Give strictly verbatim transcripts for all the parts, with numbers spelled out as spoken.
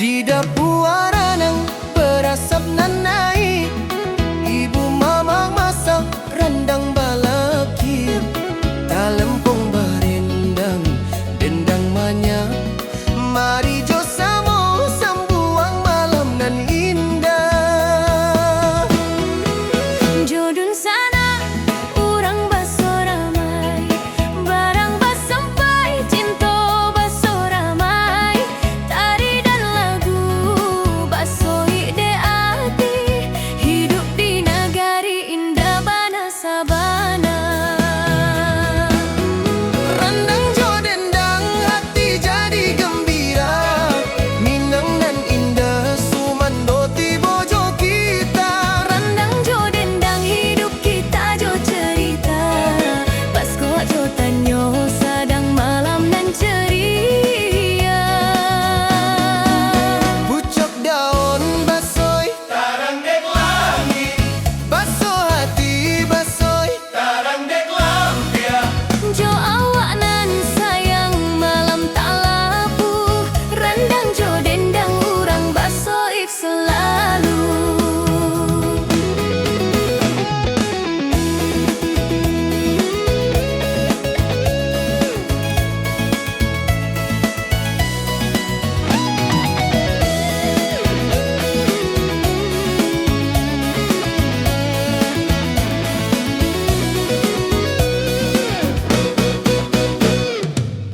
Di dapua ranang barasap nan naik, ibu mamak masak randang balakir, talempong barendang, dendang manyap. Mari jo samo sambuang malam nan indah. Jo dunsanak urang baso ramai, barang basampai, cinto baso ramai, tari dan lagu basoik dek ati, hidup di nagari indah bana sabana. Randang jo dendang, hati jadi gambira. Minang nan indah, sumando tibo jo kita. Randang jo dendang, hidup kita jo cerita. Pas kok jo tanyo, sadang malam nan ceria. Pucuk daun basoik, tarang dek langik. Baso hati, basoik, tarang dek lampiang. Jo awak nan sayang, malam tak lapuah. Randang jo dendang, urang basoik selalu.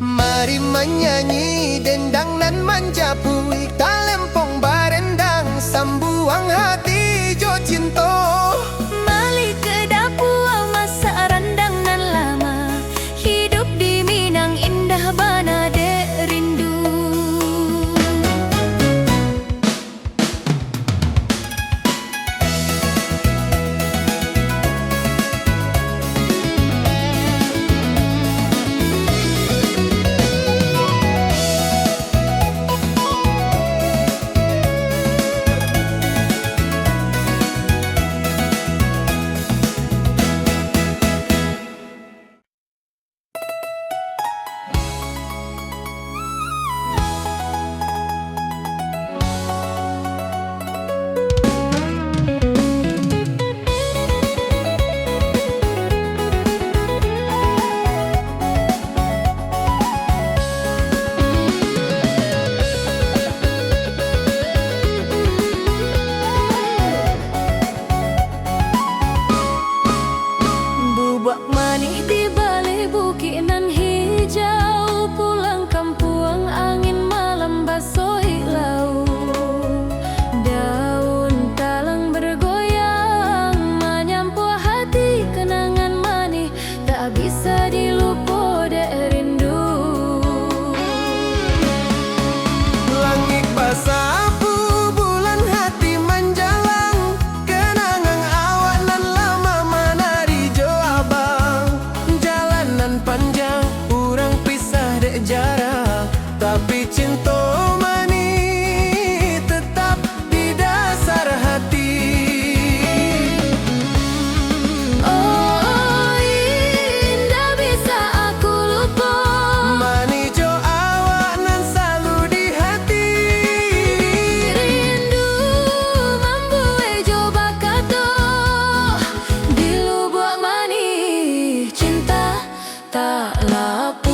Mari manyanyi dendang nan manjapuik, talempong barendang, sambuang hati jo cinto. Mali ka dapua masak randang nan lama, hidup di Minang indah bana dek rindu. Bubak manih di baleh bukik nan hijau, pulang kampuang angin malam basoik lauak. Daun talang bergoyang, manyampuah hati, kenangan manih tak bisa dilupo dek rindu. Langik basapu, bulan hati manjalang, kenangan awak nan lama manari jo abang. Jalan nan panjang, urang pisah dek jarak, tapi cinto manih tetap di dasar hati. Oh, indak bisa aku lupo. Manih jo awak nan salalu di hati. Rindu mambuek jo bakato, di lubuak manih cinta tak lapuah.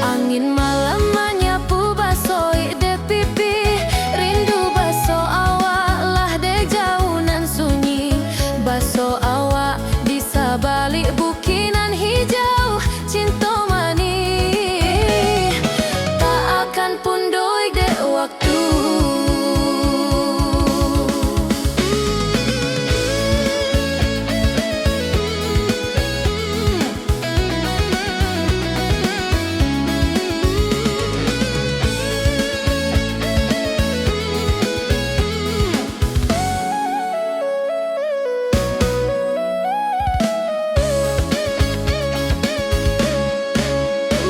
Angin malam manyapu basoik dek pipi, rindu baso awak lah dek jauah nan sunyi. Baso awak di sabalik bukik nan hijau, cinto manih tak akan punduik dek waktu.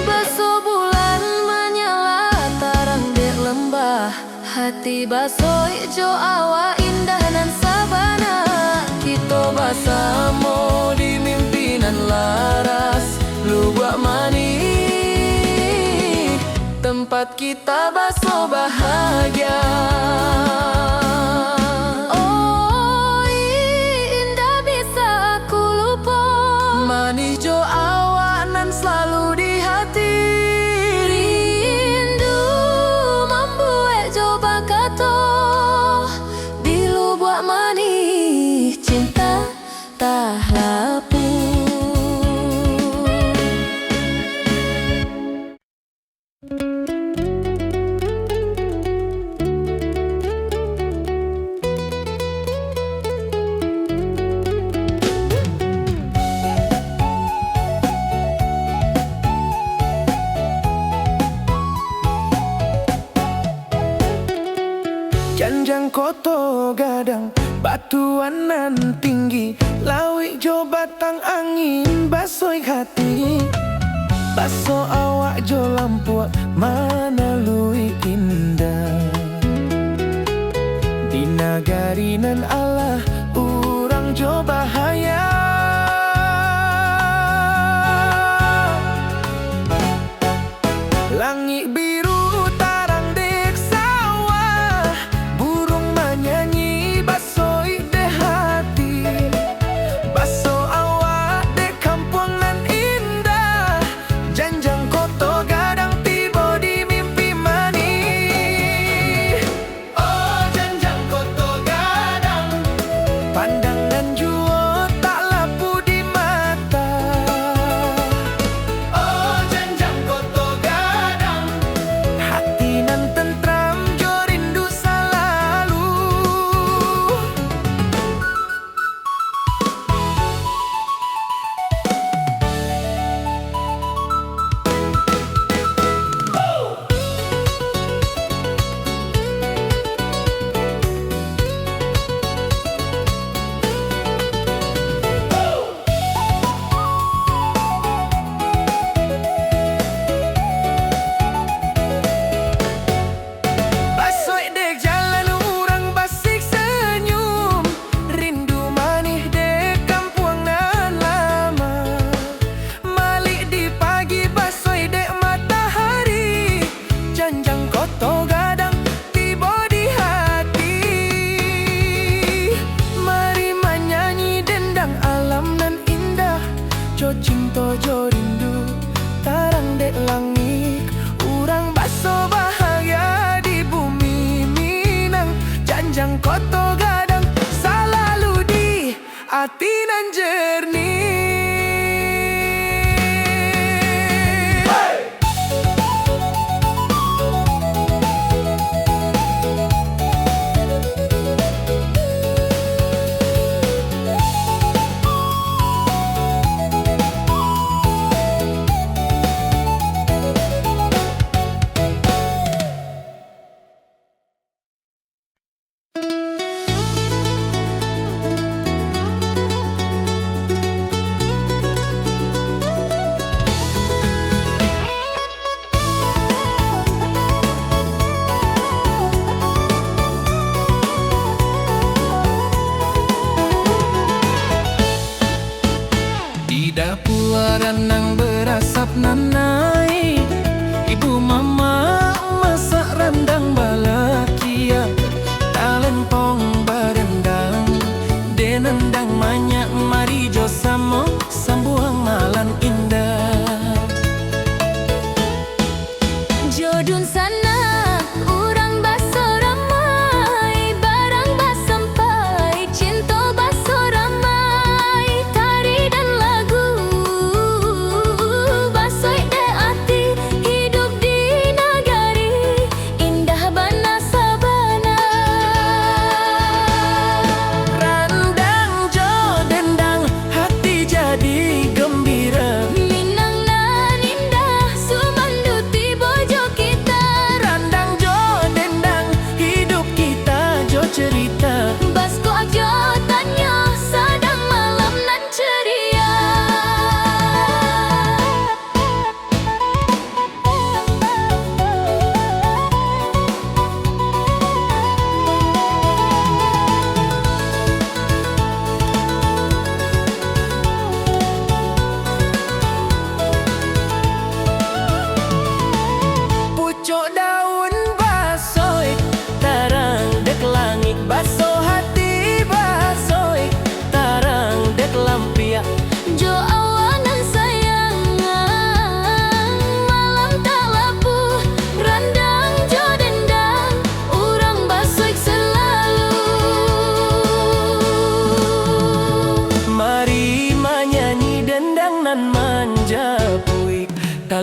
Baso bulan manyala tarang dek lambah. Hati basoik jo awak indah nan sabana. Kito basamo di mimpi nan laras. Lubuak manih Buat kita baso bahagia. Oi, indak bisa aku lupo. Manih jo awak nan salalu di hati. Rindu mambuek jo bakato. Di lubuak manih cinta tak lapuk. Janjang Koto Gadang, batuan nan tinggi, lauik jo batang angin, basoik hati. Baso awak jo lampuak, ma nan luih indah. Di nagari nan alah, urang jo bahaya. Langik biru tarang dek sawah, buruang manyanyi basoik dek hati. Baso awak dek kampuang nan indah, Janjang Koto Gadang tibo di mimpi manih. Oh, Janjang Koto Gadang, pandang nan juo tak lapuk di mata. Oh, Janjang Koto Gadang, hati nan tentram jo rindu salalu. Basoik dek jalan urang basik senyum, rindu manih dek kampuang nan lama. Malik di pagi basoik dek matahari, Janjang Koto Gadang tibo di hati. Mari manyanyi dendang alam nan indah, jo cinto jo rindu, tarang dek langik, urang baso bahagia di bumi Minang. Janjang Koto Gadang salalu di ati nan jernih. Di dapua ranang barasap nanai, ibu mamak masak randang balakia, talempong barendang, dek nandang manyak mari jo samo sambuang malam indah. Jo dunsanak urang baso ramai, barang basampai, cinto baso ramai, tari dan lagu basoik dek ati, hidup di nagari indah bana sabana. Randang jo dendang, hati jadi gambira. Minang nan indah, sumando tibo jo kita.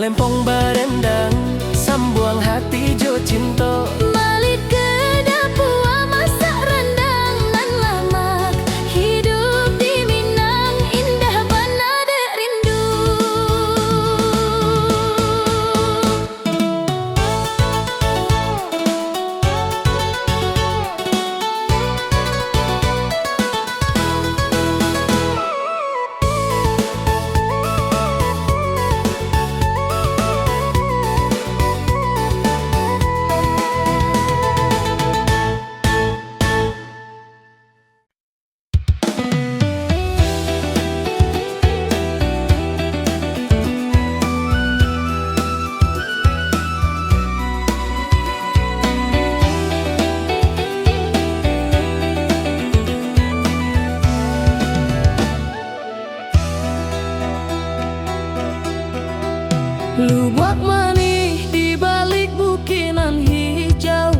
Empong barandang, sambuang hati jo cinto. Baliak ka dapua masak randang nan lamak, hiduik di Minang indah bana dek rindu. Lubuak manih di balik bukik nan hijau.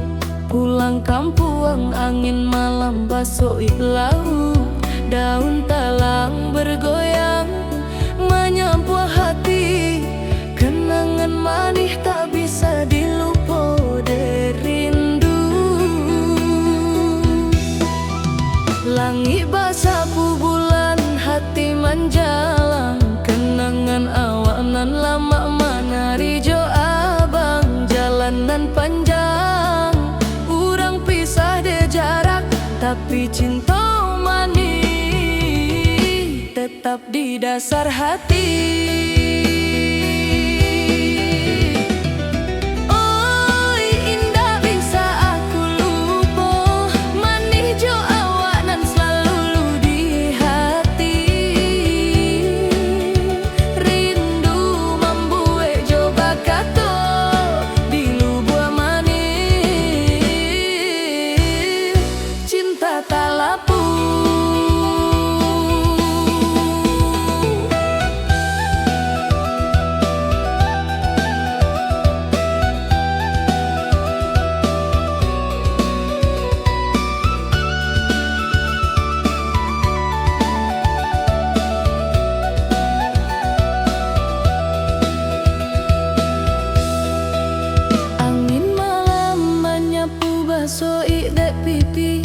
Pulang kampuang, angin malam basoik lauik, daun talang bergoyang, manyampuah hati, kenangan manih tak bisa dilupo dek rindu. Langik basapu bulan, hati manjalang, kenangan awak nan lamak manari jo abang, jalan nan panjang. Urang pisah dek jarak, tapi cinto manih tetap di dasar hati. Oi, indak bisa aku lupo, manih jo awak nan salalu di hati. Rindu mambuek jo bakato di lubuak manih. Cinta talapu. Angin malam manyapu basoik dek pipi.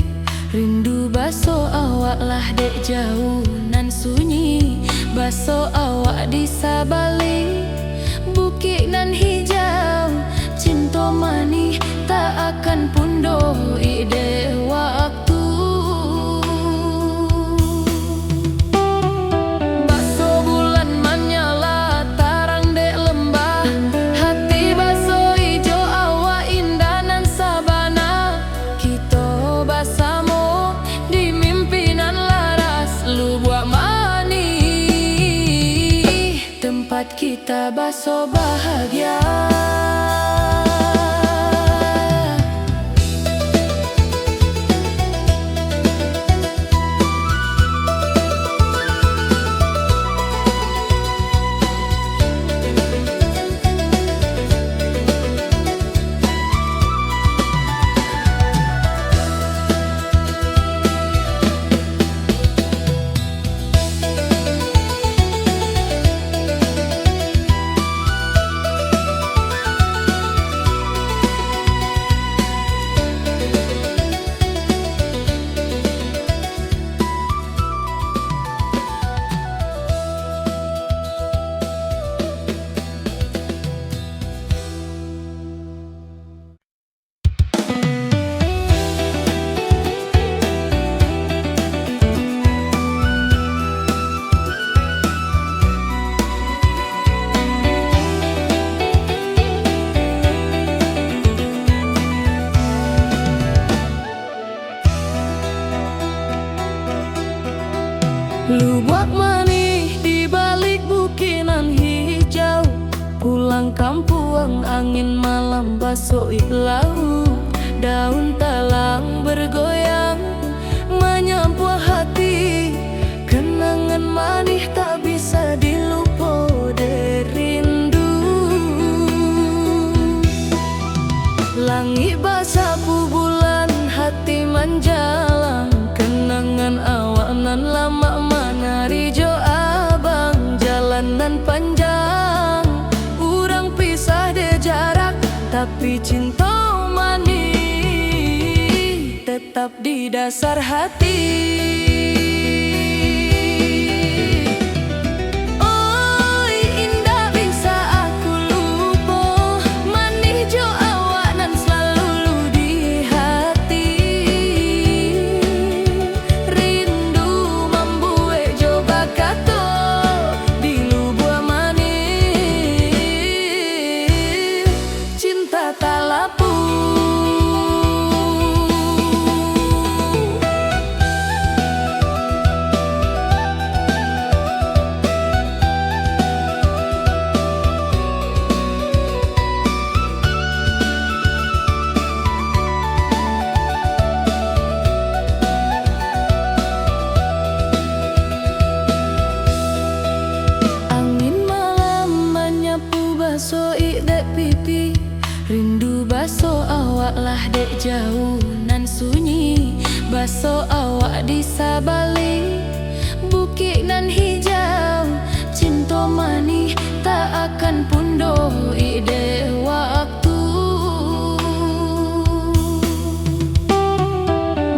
Rindu baso awak lah dek jauah nan sunyi, baso awak di sabalik bukik nan hijau. Cinto manih tak akan pundoh dek waktu. Baso bulan manyala tarang dek lambah, hati baso ijo awak indah nan sabana. Kito basamo di mimpi nan laras, lubuak manih, tempat kita baso bahagia. Lubuak manih di balik bukik nan hijau. Pulang kampuang, angin malam basoik lauik, daun talang bergoyang, manyampuah hati, kenangan manih tak bisa dilupo dek rindu. Langik basapu bulan, hati manjalang, kenangan awak nan lamak manari jo abang, jalan nan panjang. Urang Cinto manih tetap di dasar hati. Oi, indak bisa aku lupo, manih jo awak nan salalu di hati. Rindu mambuek jo bakato, di lubuak manih cinta talapu. Angin malam manyapu basoik dek pipi. Rindu baso awak lah dek jauah nan sunyi. Baso awak di sabalik bukik nan hijau. Cinto manih tak akan pundoh dek waktu.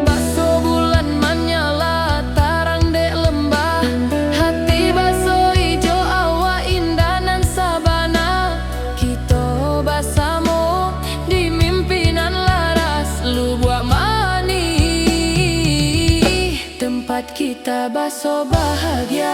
Baso bulan manyala tarang dek lambah. Hati baso ijo awak indah nan sabana. Kito basamo di mimpi nan laras. Lubuak manih tempat kita baso bahagia.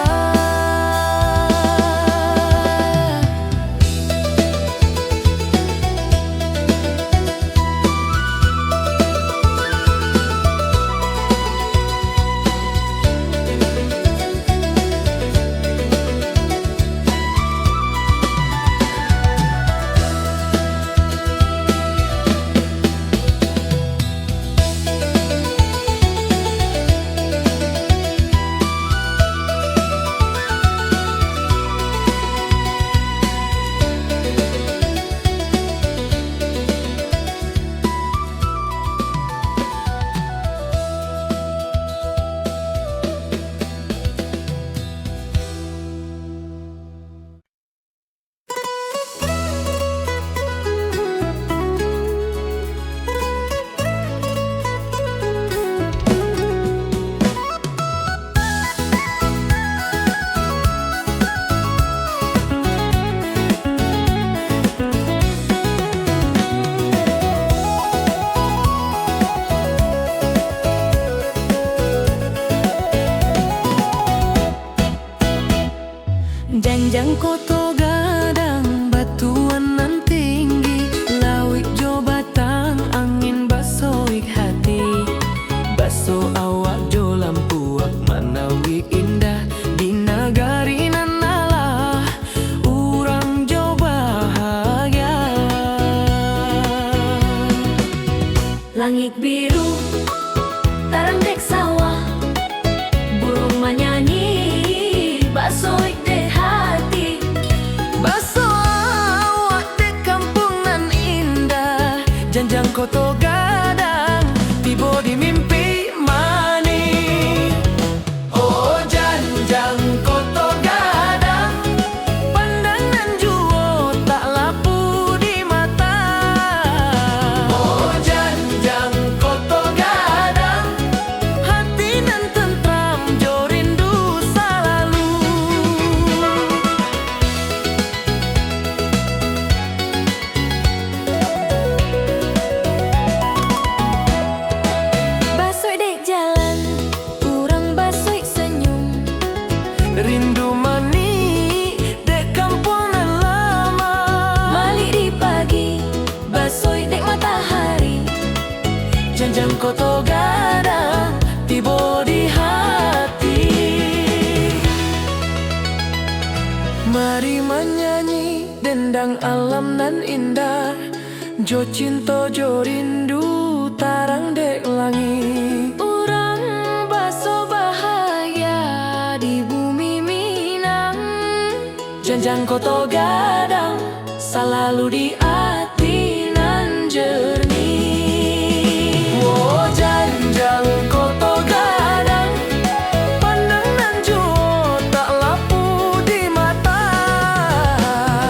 Janjang Koto Gadang, batuan nan tinggi, lauik jo batang, angin basoik hati. Baso awak jo lampuak, manawik indah, di nagari nan alah, urang jo bahagia. Langik biru, tarang dek sawah, buruang manyanyi, basoik dek hati. Baso awak dek kampuang nan indah, janjang Koto Gadang, tibo di mimpi manih. Oh, janjang Koto Gadang, pandang nan juo tak lapu di mata. Oh, janjang Koto Gadang, hati nan tentram jo rindu salalu. Basoik dek jalan, urang basoik sanyum. Rindu manih dek kampuang nan lama. Malik di pagi, basoik dek matahari. Janjang Koto Gadang, tibo di hati. Mari manyanyi, dendang alam nan indah. Jo cinto jo rindu tarang dek langik. Urang baso bahagia di bumi Minang. Janjang Koto Gadang salalu di ati nan jernih. Wo, janjang Koto Gadang, pandang nan juo tak lapu di mata.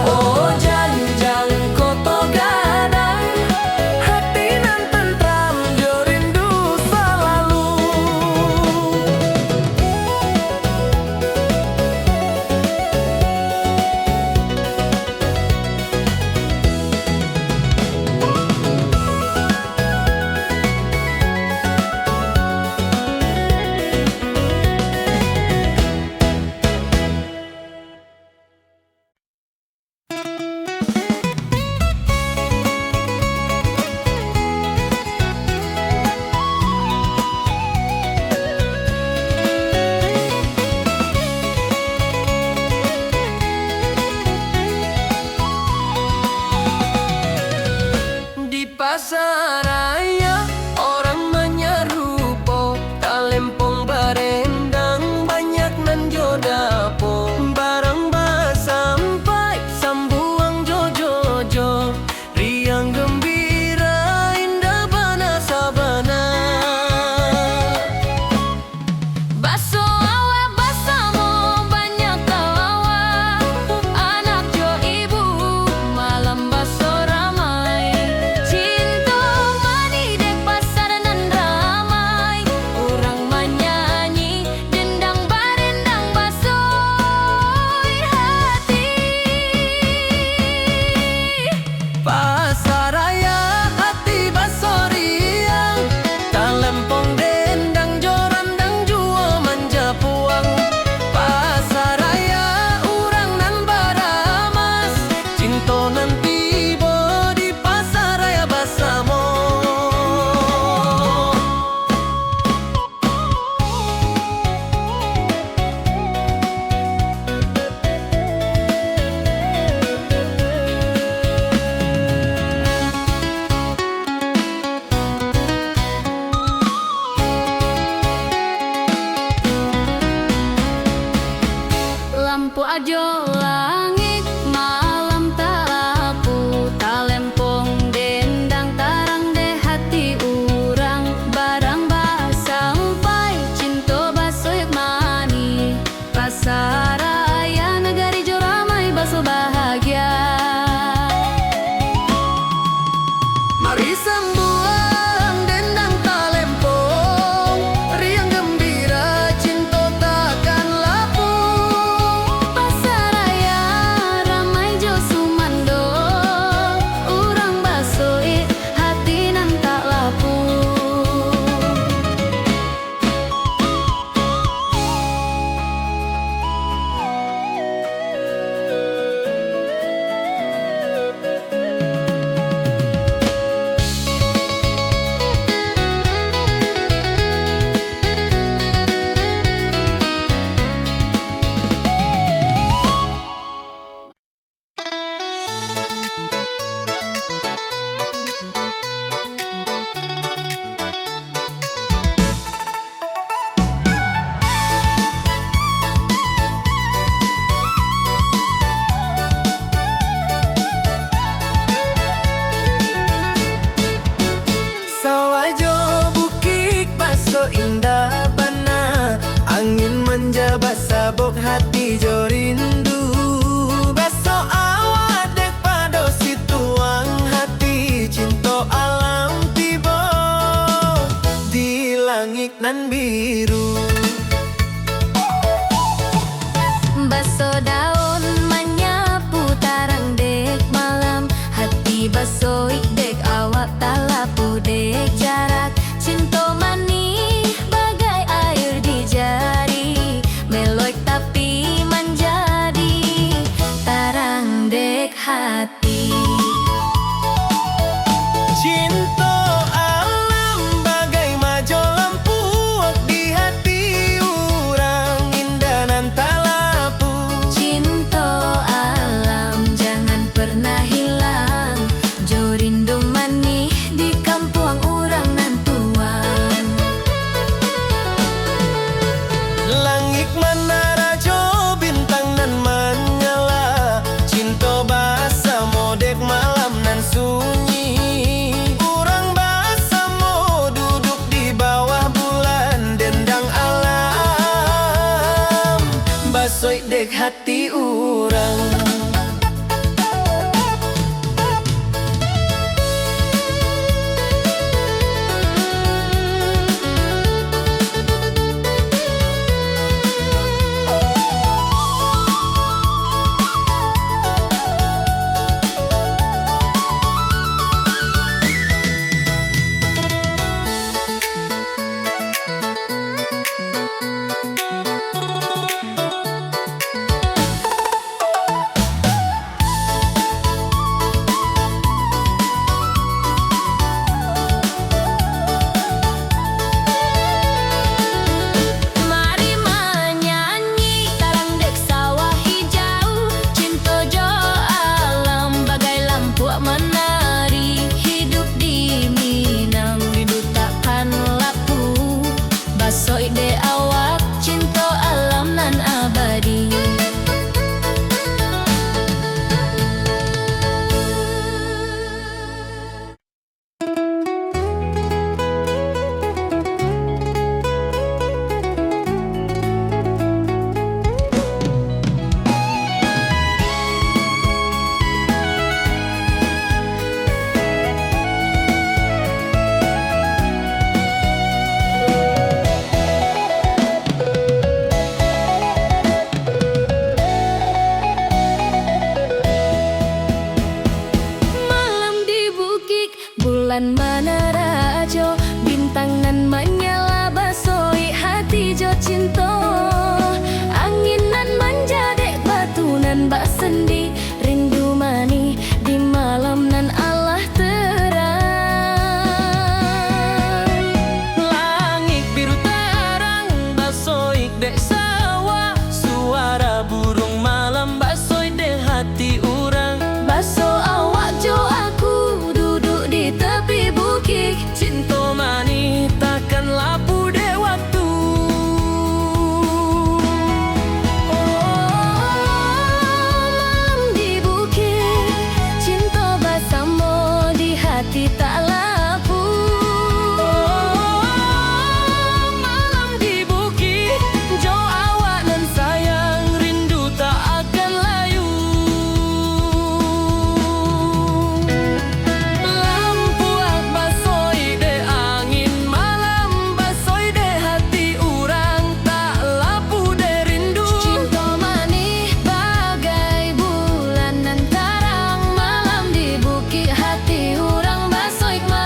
Oh, janjang Koto Gadang, Pasaraya, orang manyarupo, talempong barendang, banyak nan jo dapo, barang basampai, sambuang jo jojo, riang gambira, indah bana sabana. Baso awak basamo banyak tawa, anak jo ibu malam baso ramai. Cinto manih dek pasar nan ramai, urang manyanyi, dendang barendang baso hati. Pasaraya hati basoriang, talempong dendang jo randang juo manjapuang. Pasaraya urang nan baramas, cinto nan tibo di pasaraya basamo. Lampu ajo langik malam talapu, talempong dendang tarang dek hati urang, barang basampai cinto basoyak manih, pasaraya nagari jo ramai baso bahagia. Mari sambuang dendang talempong, riang gambira cinto takkan lapu. Pasaraya ramai jo sumando, urang basoik hati nan tak lapu. Sawah jo bukik baso indah bana, angin manja basabok hati jo rindu. Baso awak dek pado situang hati, cinto alam tibo di langik nan biru. Baso daun manyapu tarang dek malam, hati basoik dek awak talapu dek jarak. Cinto manih bagai air di jari, meloik tapi manjadi tarang dek hati. Cinto alam bagai majo lampuak di hati urang, indah nan talapu. Cinto alam jangan pernah hilang, jo rindu manih di kampuang urang nan tuan. Langik manara jo bintang nan manyala, cinto basamo dek malam nan sunyi. Urang basamo duduk di bawah bulan, dendang alam basoik dek hati urang. Bulan manarajo, bintang nan manyala, basoik hati jo cinto. Angin nan manjadek, batu nan basandi, rindu manih di malam nan alah terang. Langik biru tarang, basoik dek sawah, suara burung malam, basoik dek hati urang. Baso awak jo aku, duduak di tepi bukik. Cinto manih takkan lapuah dek waktu. Oh, malam di bukik, cinto basamo di hati tak lapuah. Oh, malam di bukik, jo awak nan sayang, rindu tak akan layu. Lampuak basoik dek angin malam, basoik dek hati urang, tak lapuah dek rindu. Cinto manih bagai bulan nan tarang, malam di bukik hati urang basoik manih.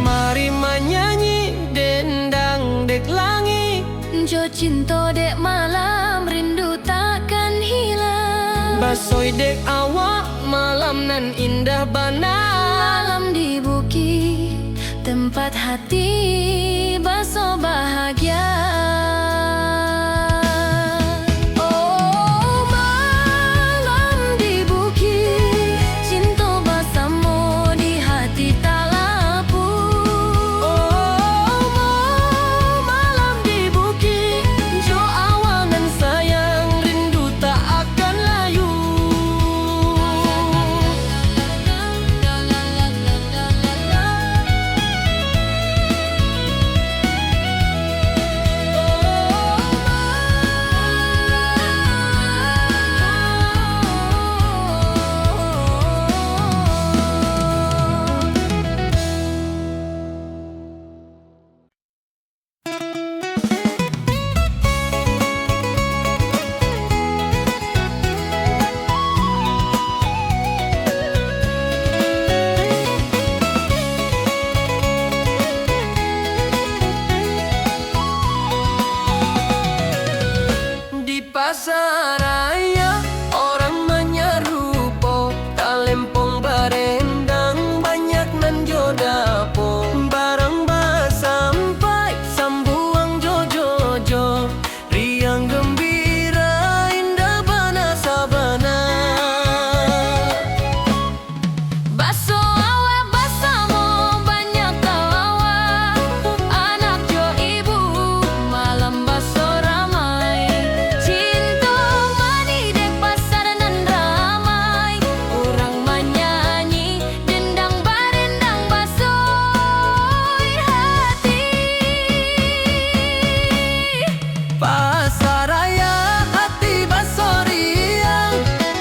Mari manyanyi dendang dek langik, jo cinto dek malam, rindu takkan hilang. Basoik dek awak, malam nan indah bana. Malam di bukik, tempat hati baso bahagia. Oh, malam di bukik, cinto basamo di hati tak lapuah. Oh, malam di bukik, jo awak nan sayang, rindu tak akan layu. Di pasaraya, orang manyarupo, talempong barendang, banyak nan jo dapo. Barang basampai, sambuang jo jojo, riang gambira, indah bana sabana. Baso awak basamo, banyak tawa, anak jo ibu, malam baso ramai. Cinto manih dek pasar nan ramai, urang manyanyi, dendang barendang, basoik hati. Pasaraya ati basoriang,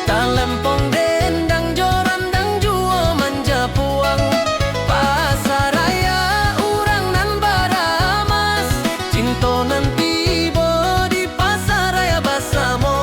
talempong dendang jo randang juo manjapuang. Pasaraya urang nan baramas, cinto nan tibo di pasaraya basamo.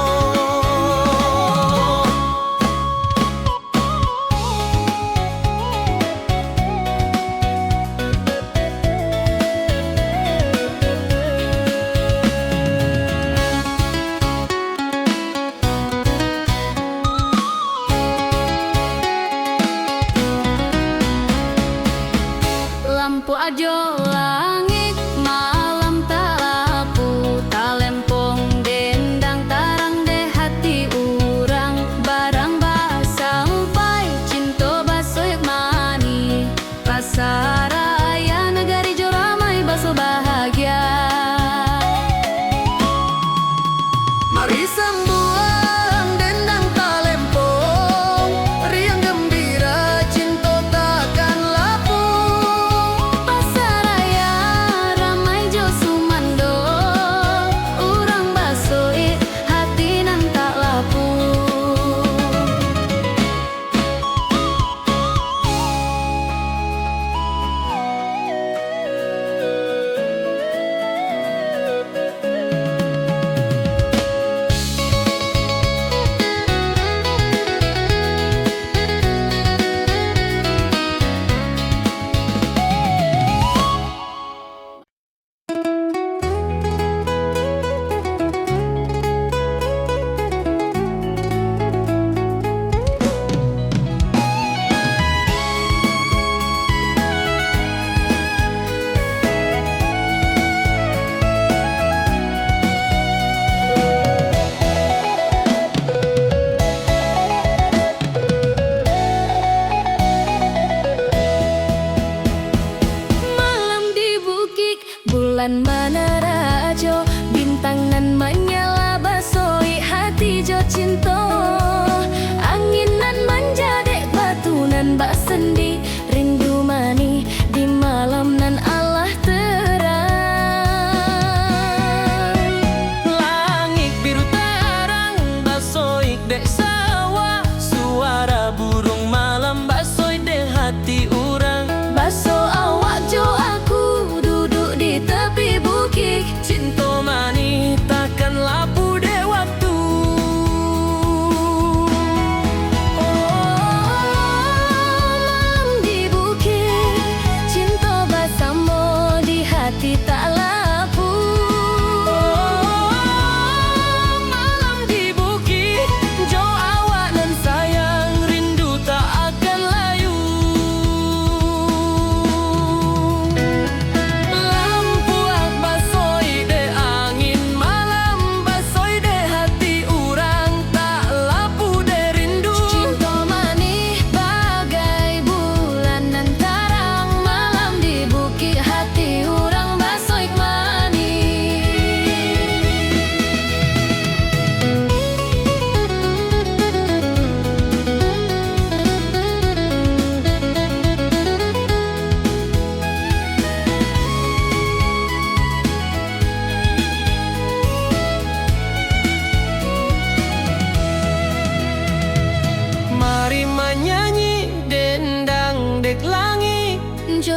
Lampu ajo langik, malam talapu, talempong dendang tarang dek hati urang, barang basampai, cinto basoyak manih, pasaraya nagari jo ramai baso bahagia. Mari sambuang dendang talempong, riang gambira cinto takkan lapuah. Pasaraya ramai jo sumando, urang basoyak hati nan tak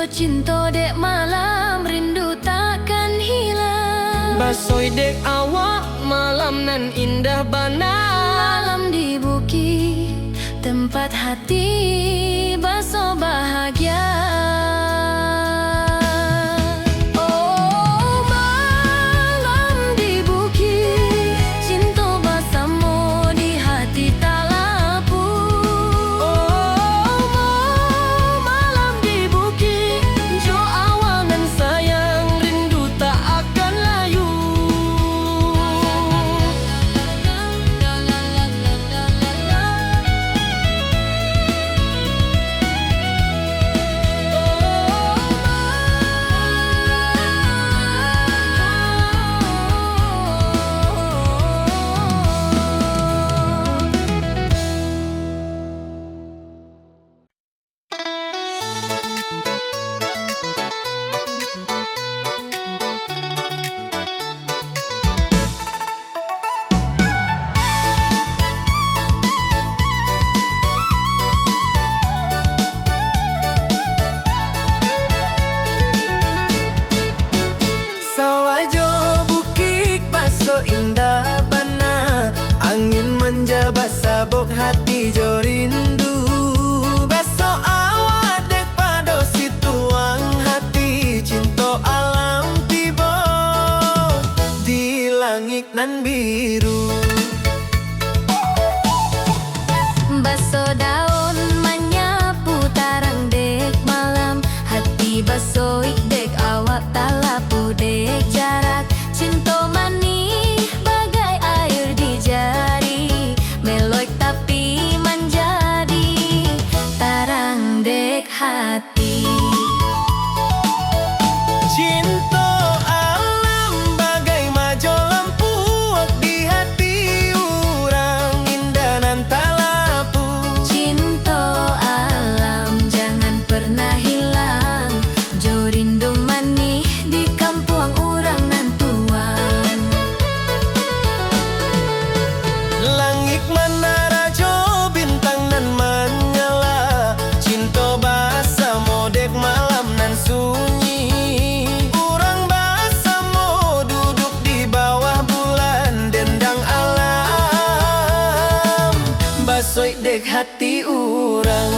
Cinto dek malam, rindu takkan hilang. Basoik dek awak, malam nan indah bana. Malam di bukik, tempat hati baso bahagia. Oh, malam di bukik, cinto basamo di hati talapu. Oh, malam di bukik, jo awak nan sayang, rindu tak akan layu. Sawah jo bukik baso indah bana, angin manja basabok hati jo rindu. Baso awak dek pado situang hati, cinto alam tibo di langik nan biru. Baso daun manyapu tarang dek malam, hati basoik dek awak talapu dek jarak. Cinto manih bagai air di jari, meloik tapi manjadi tarang dek hati. Cinto alam bagai majo lampuak di hati urang, indah nan talapu. Cinto alam jangan pernah hilang, jo rindu manih di kampuang urang nan tuan. Langik manara jo bintang nan manyala, cinto basamo dek malam nan sunyi. Urang basamo duduk di bawah bulan, dendang alam basoik dek hati urang.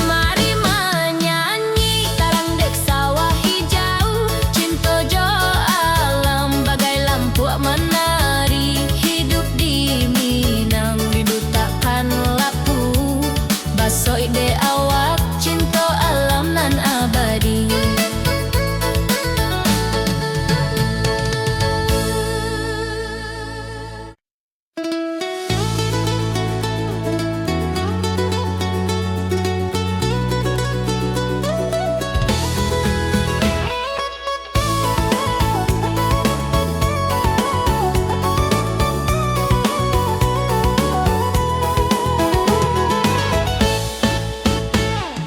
Mari manyanyi, tarang dek sawah hijau, cinto jo alam bagai lampuak manari, hidup di Minang rindu takkan lapu. Basoik dek awak, cinto alam nan abadi.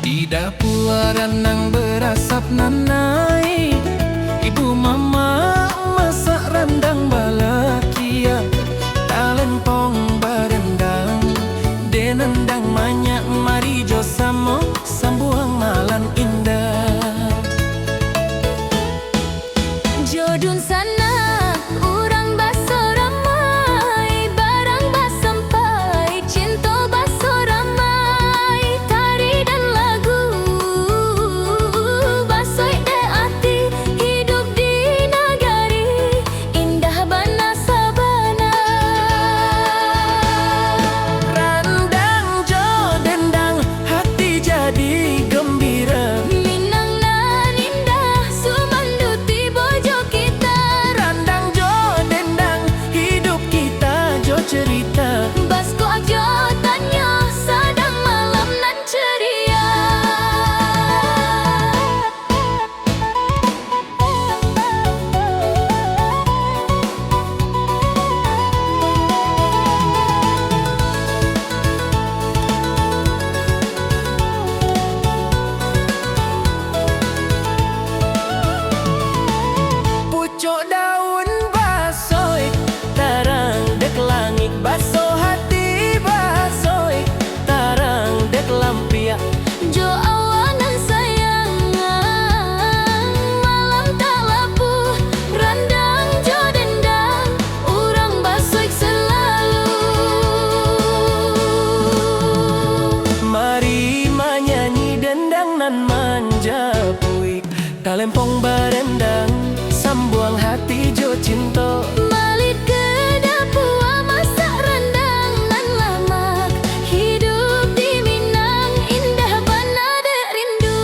Di dapua ranang barasap nan naik, ibu mamak masak randang balakiak, talempong barandang, dek nandang manyak mari jo samo. Sambuang malam indah. Jo dunsanak urang baso ramai, barang basampai, cinto baso ramai, tari dan lagu basoik Nan manjapuik, talempong barendang, sambuang hati jo cinto. Malit ka dapua masak randang nan lamak, hidup di Minang indah bana dek rindu.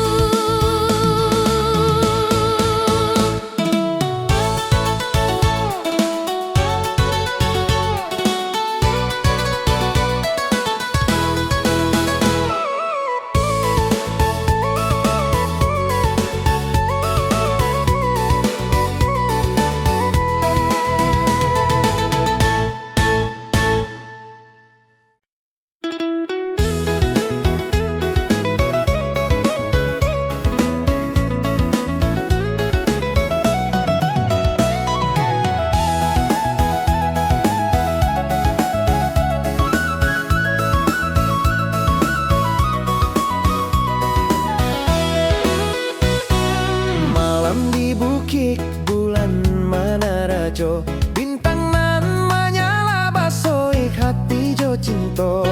Malam di bukik, bulan manarajo, bintang nan manyala, basoik hati jo cinto.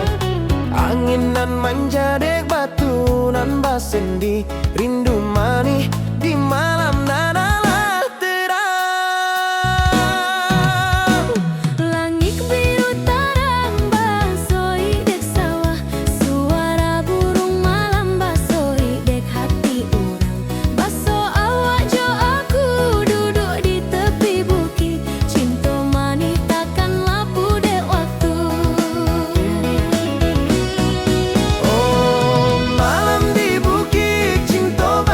Angin nan manja dek batu nan basendi, rindu manih di malam nan alah terang. Langik biru tarang, basoik dek sawah, suara burung malam basoik dek hati urang. Baso awak jo aku, duduak di tepi bukik, cinto manih takkan lapu dek waktu. Oh, malam di bukik, cinto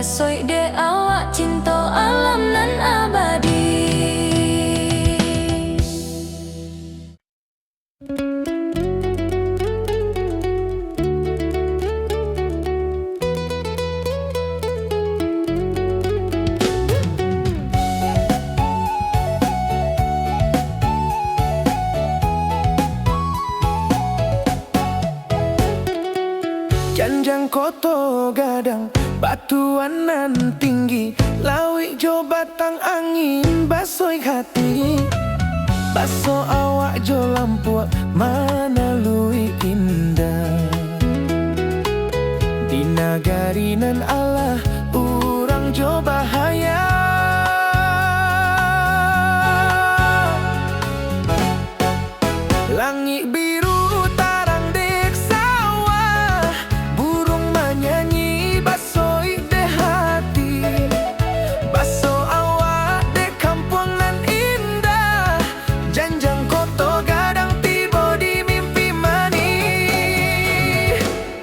Basoik dek awak cinto alam nan abadi. Janjang Koto Gadang, batuan nan tinggi, lauik jo batang angin, basoik hati. Baso awak jo lampuak, manaluik indah. Di nagari nan alah, urang jo bahaya. Langik biru tarang dek sawah, buruang manyanyi basoik dek hati. Baso awak dek kampuang nan indah, Janjang Koto Gadang tibo di mimpi manih.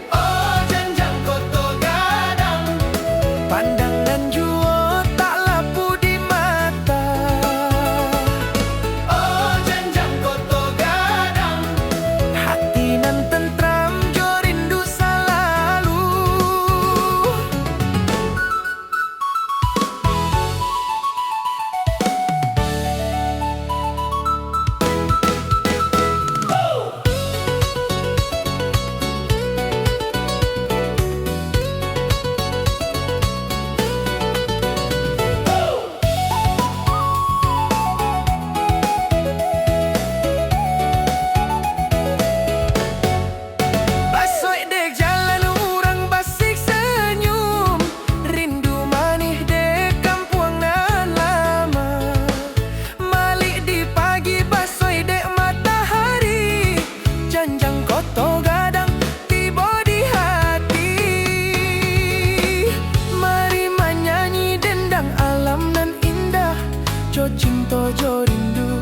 Oh, Janjang Koto Gadang, pandangan juo tak lapu di mata. Oh, Janjang Koto Gadang, hati nan tentram jo rindu salalu. Basoik dek jalan urang basik sanyum, rindu manih dek kampuang nan lama. Malik di pagi basoik dek matahari, Janjang Koto Gadang tibo di hati. Mari manyanyi dendang alam nan indah, jo cinto jo rindu,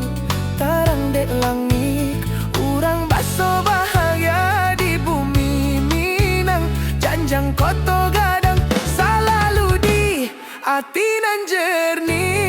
tarang dek langik, urang baso bahagia di bumi Minang. Janjang Koto Gadang salalu di ati nan jernih.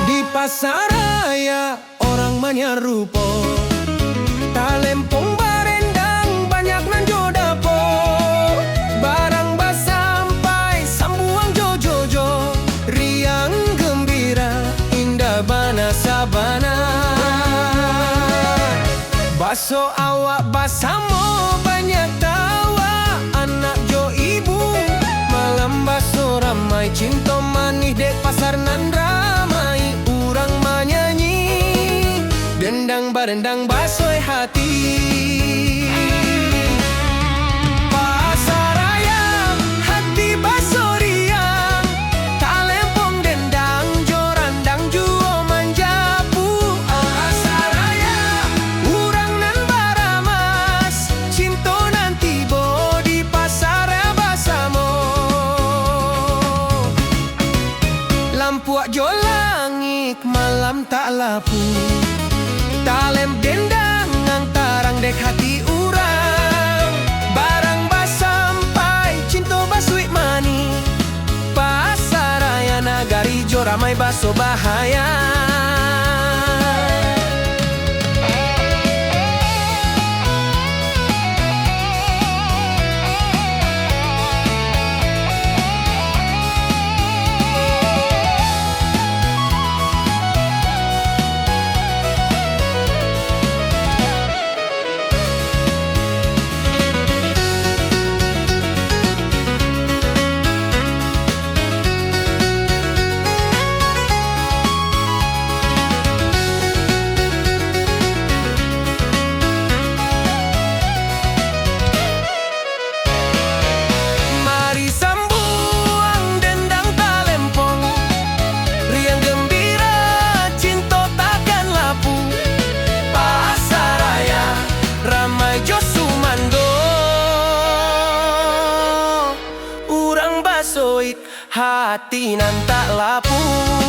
Di pasaraya urang manyarupo, talempong barendang, banyak nan jo dapo. Barang basampai, sambuang jo jojo, riang gambira, indah bana sabana. Baso awak basamo, banyak tawa, anak jo ibu. Malam baso ramai, cinto manih dek pasar nan ramai. Urang manyanyi, dendang barendang basoik hati. Pasaraya, hati baso riang, talempong dendang jo randang juo manjapu. Pasaraya, urang nan baramas, cinto nan tibo di pasaraya basamo. Lampuak jo langik malam tak lapu, talempong dendang nan tarang dek hati urang. Barang basampai, cinto basuik manih, pasaraya nagari jo ramai baso bahaya. jo sumando, urang basoik hati nan tak lapuah.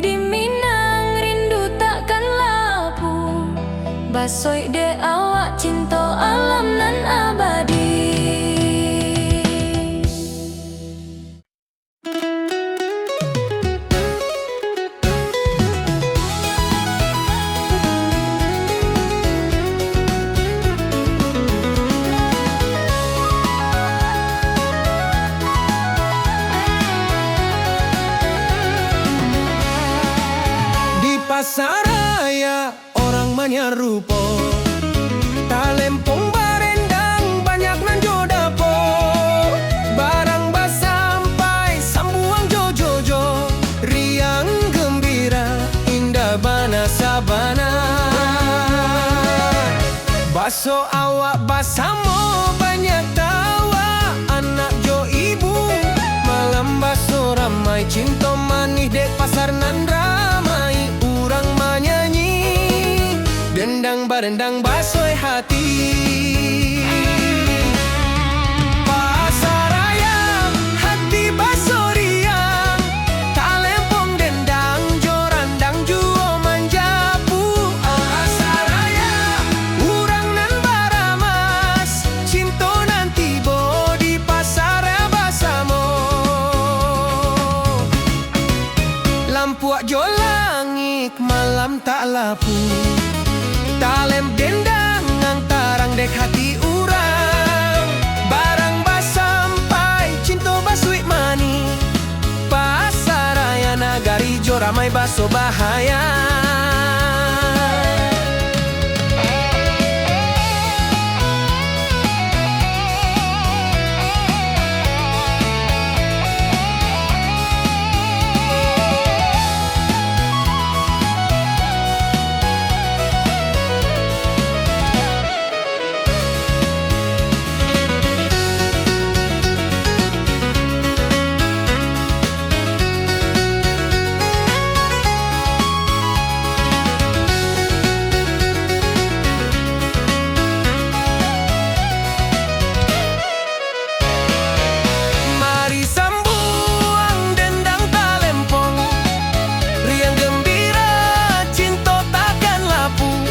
Di Minang rindu takkan lapua, basoik dek awak cinto alam nan abadi. Di pasaraya urang manyarupo, talempong barendang banyak nan jo dapo. Barang basampai sambuang jo jojo, riang gambira indak bana sabana. Baso awak basamo banyak tawa, anak jo ibu malam baso ramai cinto manih dek pasar nan ramai. Urang manyanyi, dendang barendang basoik hati. Pasaraya, hati baso riang, talempong dendang jo randang juo manjapu. Pasaraya, urang nan baramas, cinto nan tibo di pasar basamo. Lampuak jo langik malam tak lapua, talempong dendang nan tarang dek hati urang. Barang basampai cinto basuik manih, pasaraya nagari jo ramai baso bahaya. Mari sambuang dendang talempong, riang gambira cinto takkan lapua.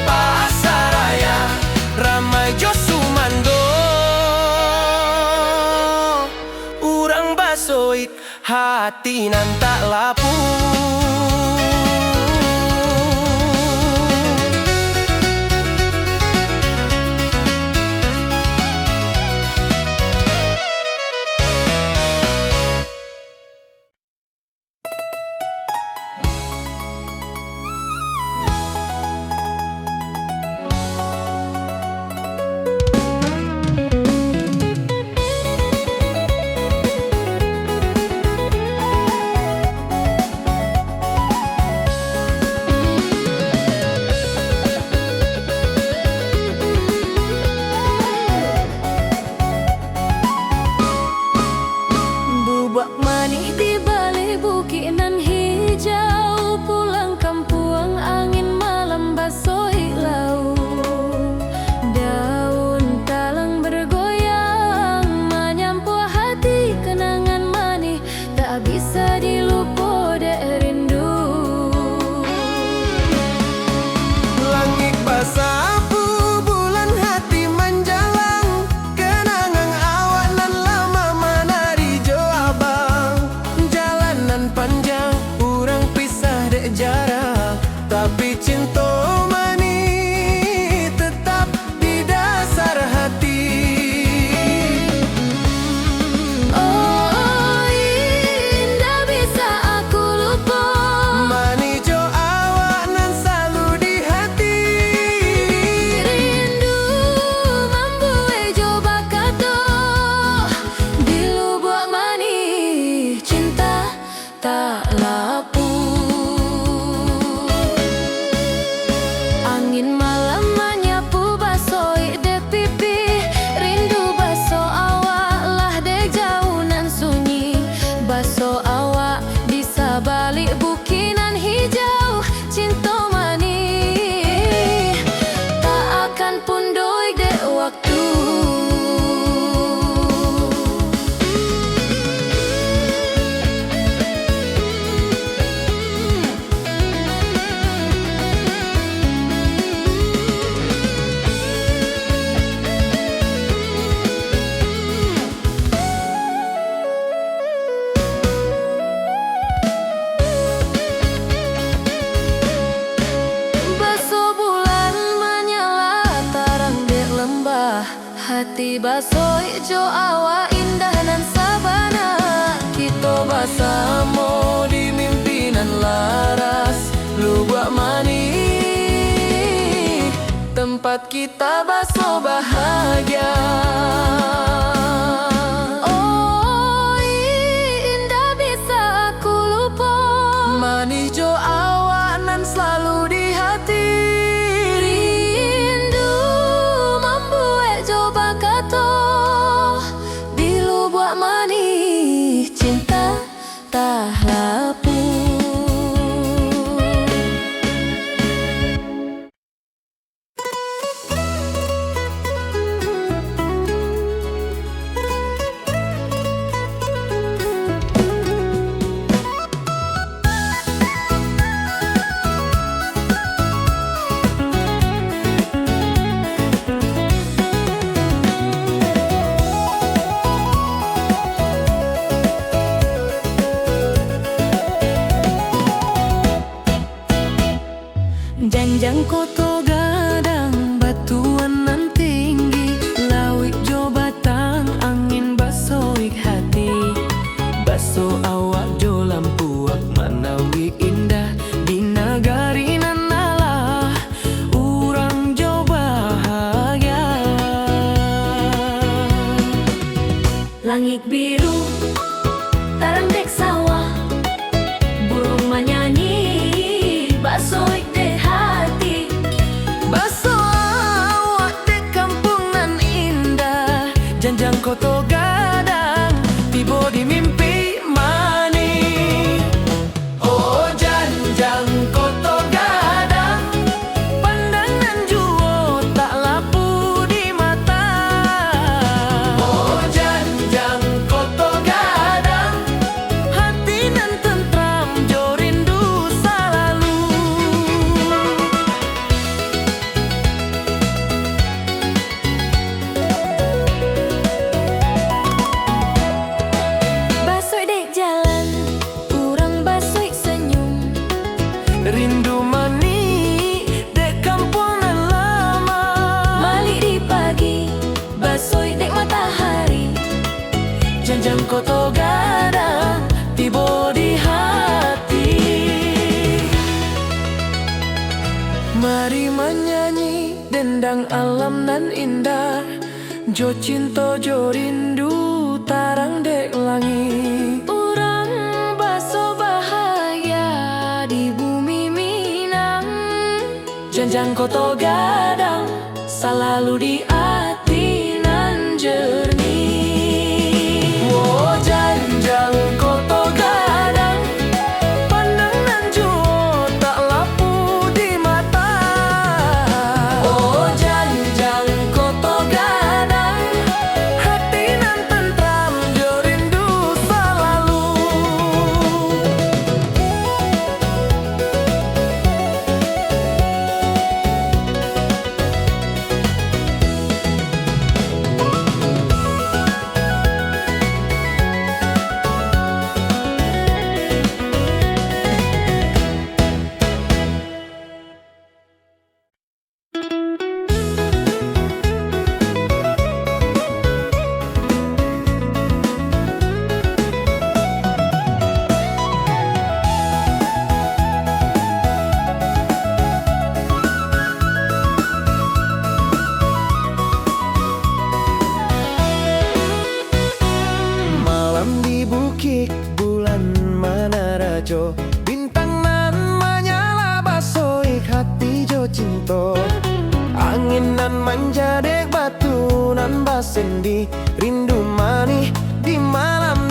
Pasaraya ramai jo sumando, urang basoik hati nan tak lapua. Bubuak manih di baleh bukik nan hijau, pulang kampuang angin malam basoik lauak. Daun talang bergoyang manyampuak hati, kenangan manih tak bisa dilupo dek rindu. Langik basapu, bulan hati manjalang, kenangan awak nan lama manari jo abang. Jalan nan panjang, urang pisah dek jarak, tapi cinto manih tetap di dasar hati. Oh, indak bisa aku lupo. Manih jo awak nan salalu di hati. Rindu mambuek jo bakato, di lubuak manih cinta tak lapua. Hati basoik jo awak indah nan sabana. Kito basamo di mimpi nan laras. Lubuak Manih, tempat kita baso bahagia. Oi, indak bisa aku lupo. Manih jo awak nan salalu di hati. Rindu mambuek jo bakato. Di Lubuak Manih cinta tak lapuk. Janjang Koto Gadang, batuan nan tinggi, lauik jo batang, angin basoik hati. Baso awak jo lampuak, manawik indah di nagari nan alah, urang jo bahagia. Langik biru, tarang dek sawah, buruang manyanyi, basoik dek hati. Baso awak dek kampuang nan indah, janjang Koto Gadang, tibo di mimpi manih. Oh, janjang Koto Gadang, pandangan juo tak lapuk di mata. Oh, janjang Koto Gadang, hati nan tentram jo rindu salalu. Basoik dek jalan, urang basoik sanyum. Rindu manih dek kampuang nan lama. Malik di pagi, basoik dek matahari. Janjang Koto Gadang tibo di hati. Mari manyanyi dendang alam nan indah. Jo cinto jo rindu tarang dek langik. Urang baso bahagia di bumi Minang. Janjang Koto Gadang salalu di ati nan jernih. Wo, janjang Koto Gadang, pandang nan juo tak lapuk di mata. Oh, janjang Koto Gadang, hati nan tentram jo rindu salalu. Malam di bukik, bulan manarajo, bintang nan manyala, basoik hati jo cinto. Angin nan manja dek batu nan basendi, rindu manih di malam